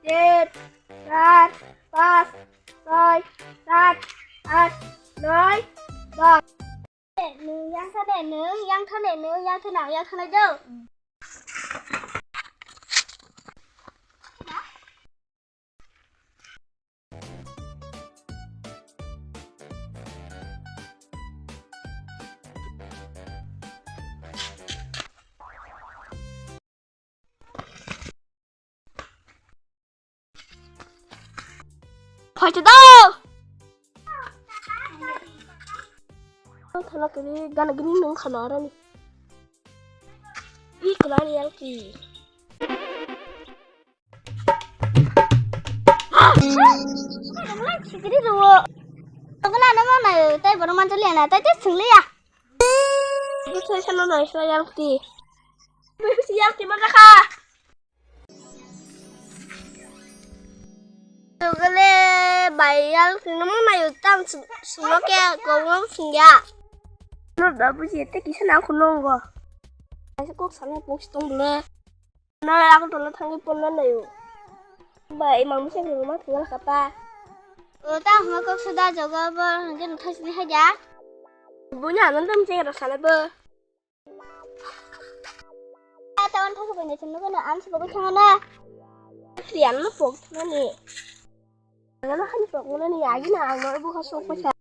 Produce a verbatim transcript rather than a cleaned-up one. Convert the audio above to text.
Tin, char, pas, soi, sat, at, noi, dos. Nwng yang thane, nwng yang thane, nwng yang thane, yang thane do. Phaito do. Thala kiri gana gini nung khana arani. I klan yang ki. Sikiri do. Tokla na mana tai bono manjali na tai te sungli ya. Itu saya sana na isla yang ki. Yang ki mana kah? Togole bai yang tino mo nayo tam suno ke kongong singya. No da buji te kisa na khunongo. Ai kok sana pok sitong bole. No aku tolo thangi pon na nayo. Bai mang misa ke rumah tinggal kata. O ta huma kok sudah joga bo hangke no thasni haja. Bunya nan tam ceng rasa na bo. Tawan thasa bai naising nukha na ang se bagwi thangana. Kriyan no pok thangani. Ano han pok nani agi na ang no bukha sok pasa.